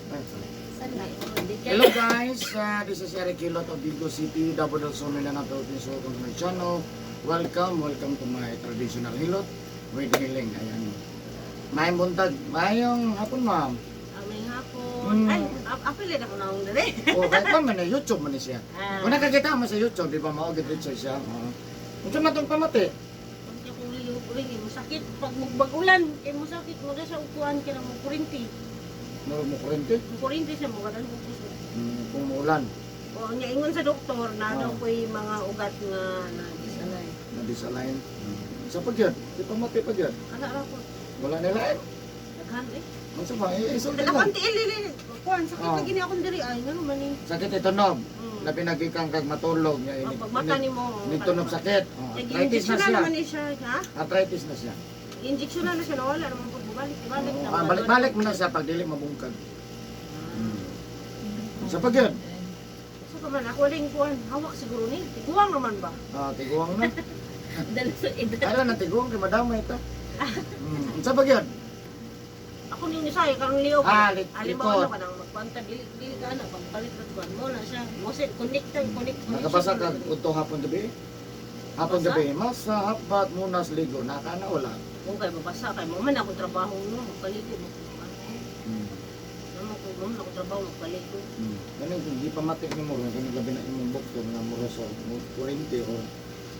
Ay, sorry. Sana. Hello guys, this is Eric Hilot of Vigo City, Davao del Sur, Mindanao, Philippines. Welcome to my channel. Welcome, welcome to my traditional hilot with healing. Ayan. Maayong buntag, maayong hapon, ma'am. Aming hapon. Ay, apil na ako naong dali. O, kahit pa man, eh, YouTube man ni siya. Ah. Kung nakakita mo sa YouTube, di ba, mao gid siya. Oo. Unsa man tong pamati? Pag akong lihok rin, eh, masakit. Pag magbag-ulan, eh, masakit. Mo sa upuan ka na mo kurinti. Murag mo kurente. Mo kurinti siya, mo gadan mo puso. Kung muulan, O, niya ingon sa doktor na daw Ah. ko'y mga ugat nga na disalay. Na disalign. Sa pagyud, di pamati pagyud. Ana ra ko. Wala nila eh. Daghan eh. Unsa ba? Eh, isulti Daghan lang. tiil ili. Kuan sakit Ah. lagi ni akong diri ay ngano man ni. Sakit itunog. Labi na gikan kag matulog niya. Pag pagmata nimo. Nitunog sakit. Oh, arthritis na Injection na siya. naman ni siya, ha? Arthritis na siya. Injection na siya, nawala naman pag bumalik. Balik Oo, na. balik-balik mo na siya pag dili mabungkag. Sa pagyud, So ka man ako ling kuan, hawak siguro ni. Tiguang naman ba? Tiguang na. Dala sa edad. Kailan na tiguang kay madamay ito. Sa pagyud, Ako ni Nisay karon liyo. Likod. Halimbawa ano ka nang magkuanta dili dili ka na pagpalit ra kuan mo na siya. Mo se connect ta connect. Nakabasa ka udto hapon gabi. Hapon Basa? gabi, mas sa hapbat munas ligo naka na wala. Kung kay mabasa kay mo man akong trabaho no, magpaliko mo. Mo ko mo man akong trabaho magpaliko. Ganun kung di pa mati ni mo, ganun labi na imong bukto nga mura sa mo kurente or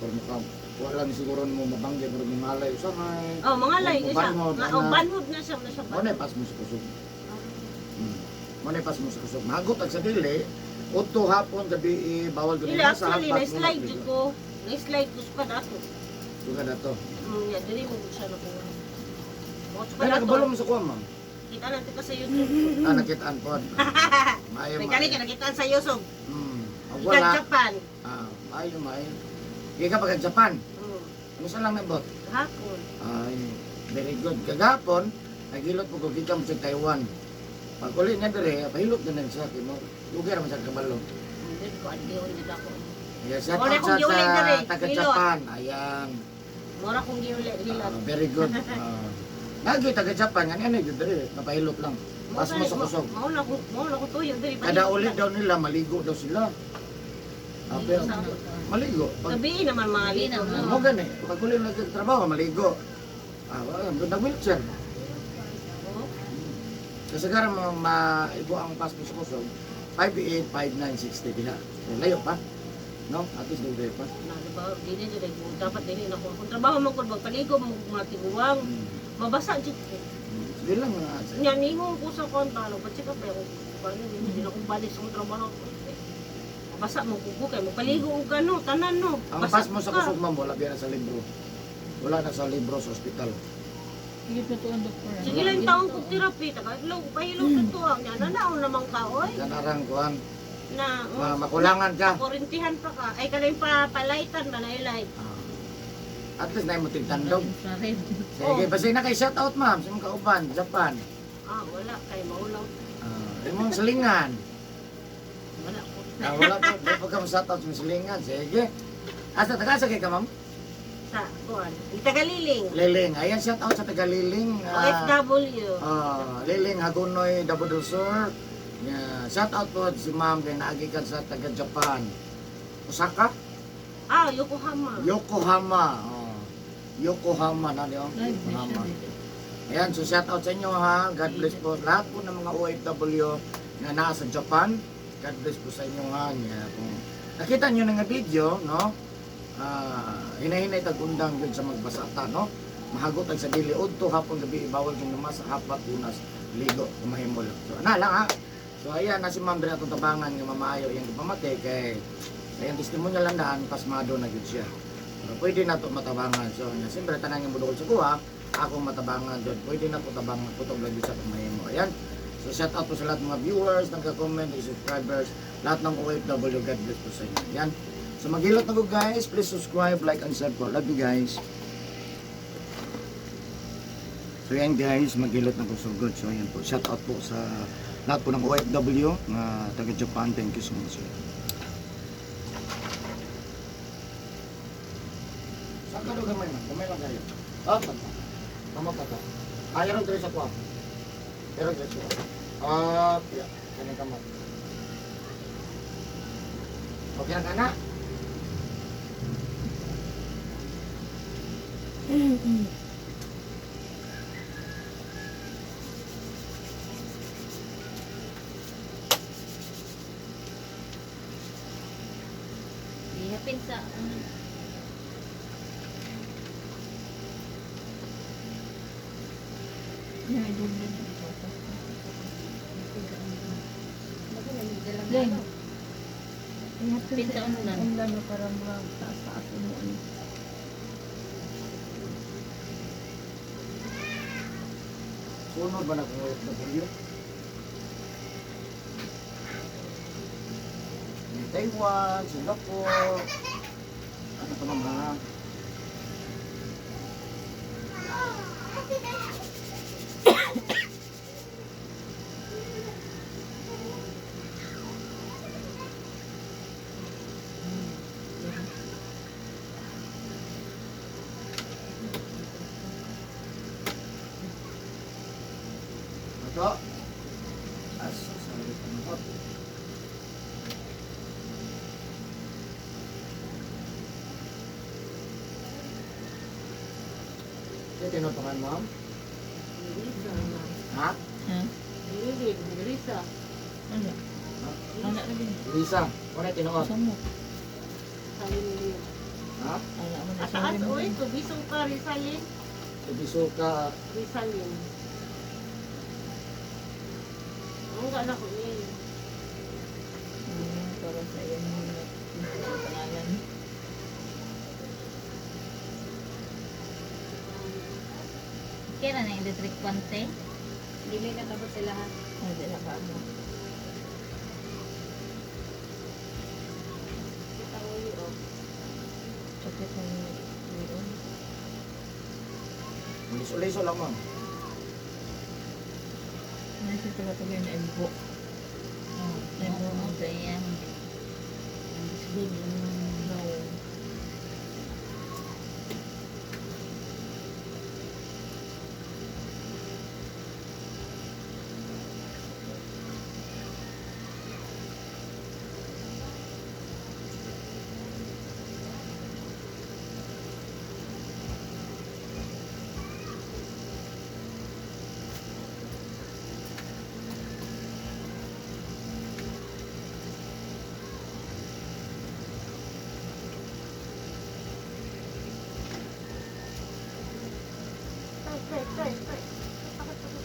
mukha wala ni siguro mo mabanggit or malay usahay. Oh, mga lay O, isa. banhod, Nga oh, ana. banhod na siya na siya. Mo na pas mo sa kusog. Mo na pas mo sa kusog. Mahagot ang sa dili, udto hapon gabi eh, bawal Dili gud sa actually hapbat na slide munas jud ligo. ko. Na slide ko sa dato. Suga na to. Ya dili mo gud siya nakuha. Mo sa Ay, dato. nakabalo mo sa kuha, ma'am. Kita na ka sa YouTube. Ah, nakitaan po. Maayo, May kani maayo. ka nakitaan sa YouTube. Ah, Ikan wala. Japan. Ah, maayo, maayo. Gikan pa ka Japan. Ano sa lang nabot? Hapon. Ay, very good. Kagapon, naghilot po ko gikan sa Taiwan. Pag uli niya dire, pahilot na lang siya kay mo. Dugay ra man siya kabalo. Hindi ko adlion dito ako. Ayan, shout Wala out akong sa giuli dire, taga hilot. Japan. Ayan. Mura kong giuli hilot. Ah, very good. Lagi taga Japan, ngani ano yun dire, napahilot lang. Pas mo sa kusog. Mao na ko, mao na ko tuyo diri. Kada uli daw nila, maligo daw sila. Ah, pero, maligo. Pag, Gabi naman mga lito. mo gani, pag uli nagtrabaho, maligo. Ah, wala, nag-wheelchair. Oo. Kasi karon mo maibo ang pas mo sa kusog, 58, 59, 60 diha. Eh, layo pa. No? At least dugay pa. Na diba, dili dili ko dapat dili na ko. Kung trabaho man ko magpaligo mo mga tiguang, mabasa jud ko. Sige lang mga Nya ningon ko sa konta, no, pa-check up ako. Paano dili dili ko balik sa akong trabaho. Mabasa mo kuko kay magpaligo og ano, tanan no. Ang Basa pas mo sa ka. kusog, ma'am, wala biya na sa libro. Wala na sa libro sa ospital. Sige lang taong kog therapy, taga-ilog, pahilog mm. to ang nya nanaon naman ka oy. Kanarang kuan, Na ma makulangan ka. Kurintihan pa ka. Ay kanay pa palaitan ba na ilay. Ah. At least na mo tigtandog. Sige, basta na kay shout out, ma'am, sa imong kauban, Japan. Ah, wala kay maulaw. Ah, imong silingan. Wala ko. Ah, wala pa, di pa ka shout out sa imong silingan. Sige. Asa taga sa kay ka, ma'am? Sa kuan. Tagaliling. Liling. Ayan, shout out sa taga Liling. OFW. Liling Hagunoy Davao del Sur. Yeah, shout out po si ma'am kay naagi kan sa taga Japan. Osaka? Ah, Yokohama. Yokohama. Oh. Yokohama na diyo. Yokohama. Ayan, so shout out sa inyo ha. God bless po lahat po ng mga OFW na nasa Japan. God bless po sa inyo ha. Yeah, kung nakita niyo na nga video, no? Hinahinay tag-undang yun sa magbasata, no? Mahagot ang sa dili udto hapon gabi bawal yung namas hapat unas ligo kumahimol. So ana lang ha. So ayan na si Ma'am diri atong tabangan nga mamaayo iyang gipamati kay sa iyang testimonya lang daan pasmado na gyud siya. Pero pwede na to matabangan. So nya siyempre tanan nga budol sa kuha, akong matabangan doon. Pwede na ko tabangan kutob lang gyud sa pagmahimo. Ayan. So shout out po sa lahat ng mga viewers, nagka-comment, subscribers, lahat ng OFW, God bless po sa inyo. Ayan. So maghilot na ko guys, please subscribe, like and share po. Love you guys. So yan guys, maghilot na ko so good. So ayan po, shout out po sa lahat po ng OFW na taga Japan. Thank you so much. Saan ka daw gamay man? Gamay lang kayo. Ah, tama. Tama pa to. Ayaw rin sa kuha. Pero diri sa kuha. Up, yeah. Kani kamot. Okay na ka na? Ihapin sa Len. Hapin sa unan. Ang lano para mataas-taas mo ano. Sunod ba na kung OFW? Yung Taiwan, Singapore. Ano ka ma'am ha? Ito. As, sorry, ano to? Ito tinutungan ma'am? Lisa. Ha? Ha? Dili, Lisa. Ano? Ano na din? Lisa, wala tinuot. Sa mo. Salin niya. Ha? Ala mo na Ataas oy, tubisong ka Rizalin. Tubisuka. Rizalin. Ang gana ko ni. Para sa iyang mga pangalan. Kaya na electric pante. Dili na kabot sila ha. Ay, di na ka mo. Kita ko yun, oh. Sakit ng lion. Liso-liso lang ma'am. Nasa taga-taga na imbo. Oh, Ay, mo sa iyang. No. Tay, tay, tay, tay. Takot, takot.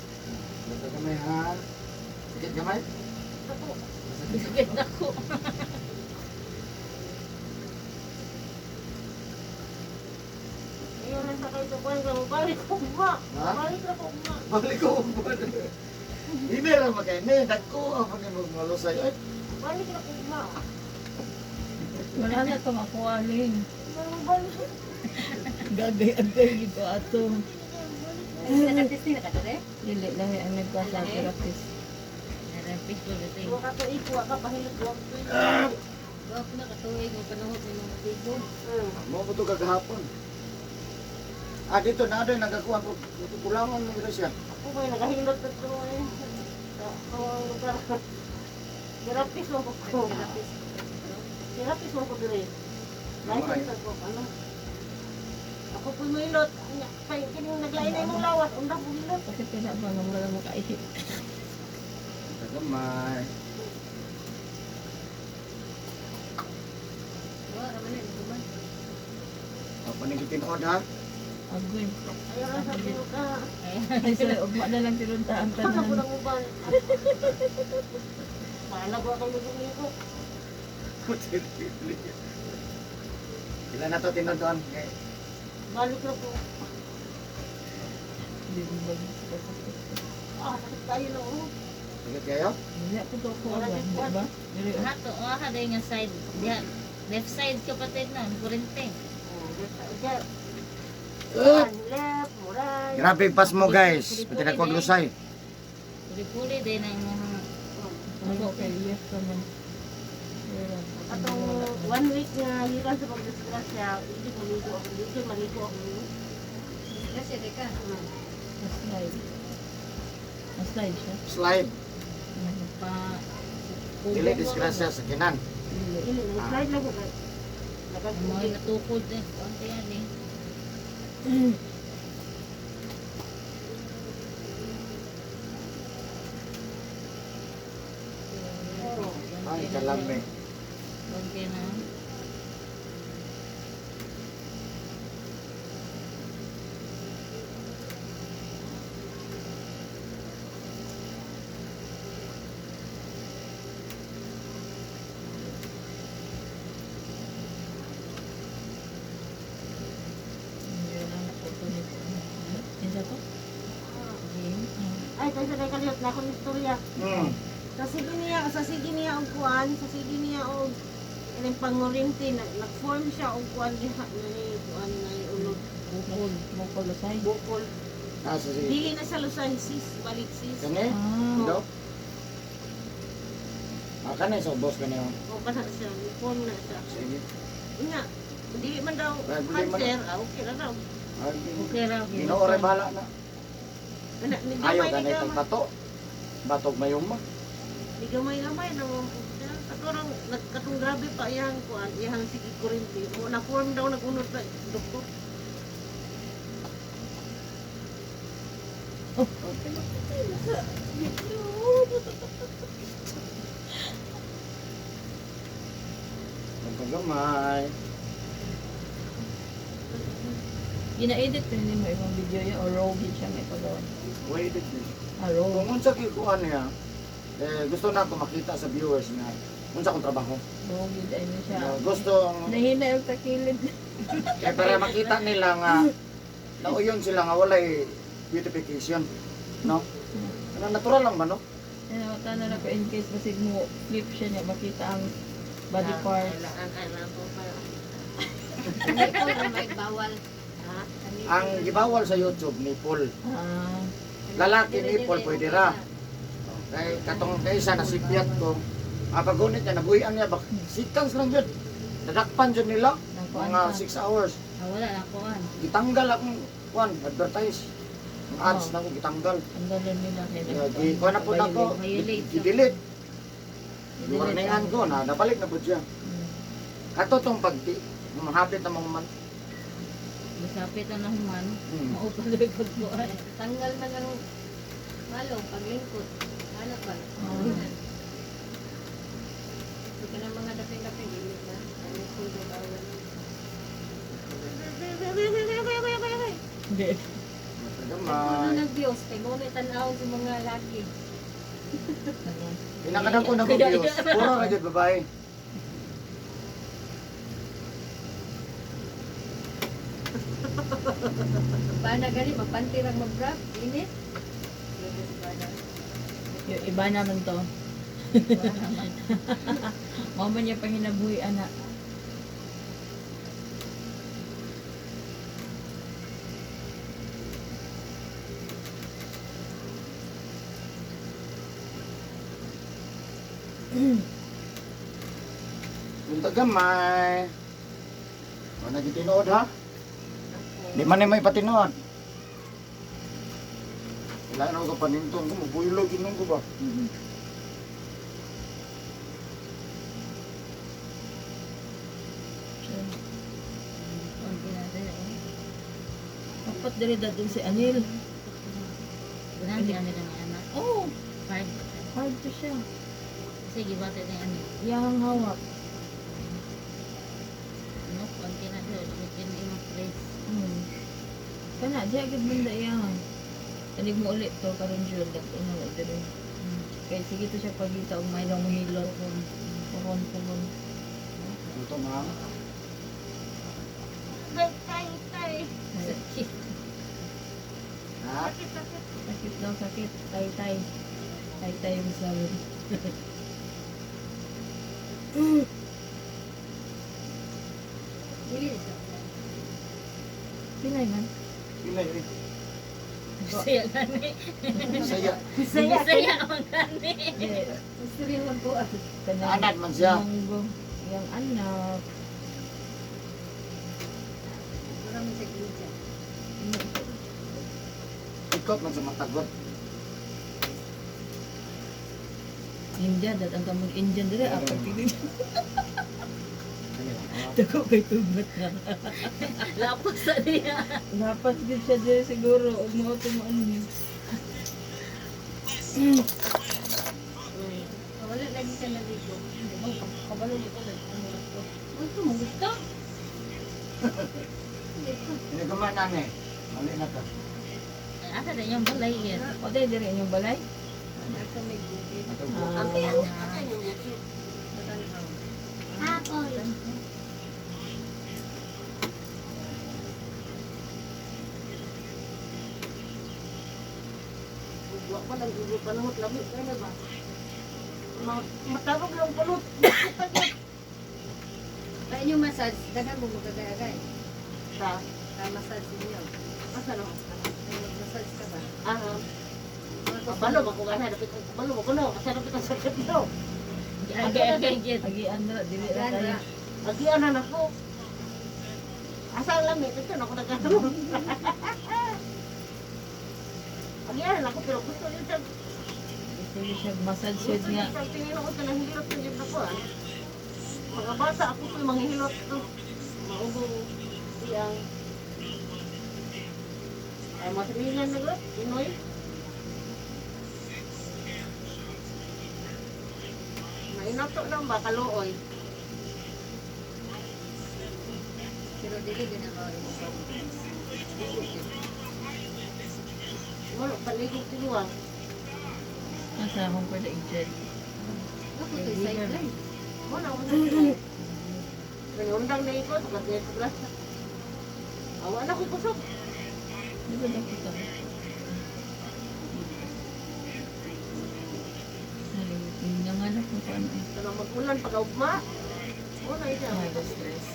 Basta gamay ha. Sakit gamay? Tako. Masakit. Sakit ako. Ayun lang sa kayo sa kuwan ka mo. Balik ko ugma. Ha? Balik na ko ugma. Balik ko umbad. Hindi ra magay ni dagko ang pag malusay. Ay, Balik na ko ugma. Wala na ito makuha, Ling. Balik. Gagay-agay dito ato. Nakatisting na ka dere? Dili lahi ang nagkuha sa therapist. Narapis ko dito. Wa ka tuig, wa ka pahilot, wa ka tuig. Wa ko na katuig o panuhot ni mga tigo. Mo ko to kagahapon. Ah, dito na doy nagakuha ko kulangon mo siya. Ako ba nagahilot na to eh. Sa akong lugar. Therapist mo ko ko. Therapist mo ko dire. License ako ano. Ako po mahilot. Anya, kay kining naglain na imong lawas, undang ko hilot. Bakit kaya ba nga wala mo kaihip? Basta gamay. Wa ra man ni guman. Ako ni gitinuod ha. Agoy. Ayaw lang sa tinuka. Ay, sorry, ugma na lang tinunta ang Ako na tanan. ng uban. Malag wa kay ko. Ilan na to tinuod doon? Okay. Balik na ko. Hindi mo ba Ah, sakit tayo na oh. Sakit kayo? Hindi ako to ko ba? Di ba? Dili, oh. Hato, oh, ha nga side. Diha, left side kapatid na, ang kurente. Oh, left, left, Ah! left, right. Grabe pas mo guys. Pati na kog lusay. Puli-puli din ang mga Ako kay left ka man. Meron. Atong one week nga gikan sa pagdisgrasya, hindi maligo ako, hindi maligo ako. Kasi di ka. Mas slide. Mas slide siya. Slide. Pa Dili disgrasya sa kinan. Dili, nag-slide lang ko kay. Ang mga natukod eh. Konti yan eh. Ay, kalame. Konti na. Hindi lang photo nito. Isa to? Game. Ay, kaysa kay kalihot na akong istorya. Sa sige niya og kuan, sa sige niya og ining pangurinti nag-form siya og kuan diha ni kuan na ulod Bukol. Bukol lusay. bukol. Ah, sa si Dili na sa Lusay sis, balik sis. Kani? Ah. Do? Ah, kani sa boss kani oh. O kana siya, form na siya. Sige. Nga, dili man daw Ay, dili man. cancer, ah, okay ra daw. Ay, Okay ra. Ginoo ray bahala na. Kana ni Ayaw gamay ni ganay gamay. tag bato. Batog mayuma. Ni gamay-gamay na mo po siya. Katorang nagkatong grabe pa iyang kuan, iyang sige kurinti. Mo na form daw nagunod na doktor. Oh. Pagkagamay. Gina-edit pa nimo imong video ya o raw gid siya may pagawa. Wait it. Ah, raw. Kung unsa kay kuan niya, eh, gusto na ako makita sa viewers na unsa akong trabaho. Raw gid ay ni siya. Na gusto Nahina yung takilid. eh, para makita nila nga nauyon sila nga walay beautification, no? Ano, natural lang ba, no? Ano, na lang ko in case basig mo flip siya niya makita ang body parts. Kailangan kailangan ko pa. Nipple ra may bawal. Ha? Ang gibawal sa YouTube ni Paul. Ah, Lalaki ni Paul pwede ra. Kay katong kaysa na sipyat ko. Ah, pag-unit niya, nabuhian niya, bak seconds lang yun. Nadakpan yun nila, Nakuan mga pa. 6 hours. Ah, wala na kuan. Gitanggal akong kuan, advertise. Ang ads Oh. na ako, gitanggal. Ang ganda nila kay Yeah, di, kuan na po na ko, Violate. gi-delete. Warningan ko na, nabalik na po siya. Kato tong pagti, mahapit na mga man. Masapit na human. Hmm. Maupad rin pagkuan. Tanggal man ang malong paglingkod. Ano ba? Oo. So kanang mga daping-daping dili na. Ang nipple do bawal. Hindi. Nagpuno Gamay. ng Diyos kay mo na tan-aw sa mga laki. Pinakadang ko na ko views. Puro ra gyud babae. Bana gani magpanti rang mag-wrap init. Grabe sa bana. Yung iba naman to. Mao man niya panginabuhi ana. Punta gamay. Wala gyud tinuod ha. Di man ni may patinuod. Wala na ko panintong ko, mabuylo ginong ko ba? Konti na din eh. Dapat diri dadun si Anil. Wala di ano lang anak. Oh, Hard. hard to siya. Sige, bata na ano. Iyang hawak. Ano, konti na din. Konti na imong place. Kana diya gid banda iyang. Tanig mo ulit to karon jud dad-on na diri. Kay sige to siya pagita og may lang hilot. Puhon puhon. Ito ma'am. Tay tay tay. Sakit. Ha? Sakit sakit. Sakit daw sakit. Tay tay. Tay tay yung sabi. Dili na siya. Pinay man. Pinay eh. Bisaya gani. Saya. Bisaya. Bisaya man gani. Hindi. Gusto rin magbuhat. Kanang- Anad man siya. Manggo. Yang anak. Marami sa gilid. Ikot man sa matagot. India, dat ang kamong Indian dire apat pili. Ano lang, ah. Dako kay tugot na. Lapas sa niya. Dapat gid siya dire siguro ug mao to mo ano. Wala lagi ka naligo. Kabalo mo ko. Gusto mo gusto? Hinagama na eh. Mali na to. Asa na yung balay yan? O day dire inyong balay? Nasa may bukid. Ato Ah. bukid. Asa yung bukid? Matanhaw. Hapon. Wa pa lang gugo panahot lami kay na ba. Matarog lang panahot. Sa inyong massage, daghan mo magagay-agay. Sa Sa massage ninyo. asa no? Ay, mag-massage ka ba? Ah, kabalo ba ko gana dapat kabalo ba ko no? Kasi dapat ang sakit no. Agay, agay, agay. Agi andra dili ra Daghan tayo. ra. Agian na nako. Asa ang lami dito na ako nagano. Agian na ako pero gusto yun sa Sige siya massage gusto siya yun nga. sa tingin ako sa nahihilot sa yun ako ah. Mga bata ako po yung manghihilot to. Maubong siyang ay masilingan na gud, Pinoy. Mainato lang ba kaluoy. Pero dili din ang mga imong Wala paligog tinuwang. Nasa akong pwede i-gel. Ako to sideline. Wala ko na. Nangundang na iko, sa kanya sa glass. Awa na ko kusog. Di ba dapat to? Ay, nangalap ko pa ano. Tanang magulan pag ugma. Wala ito. Ay, stress.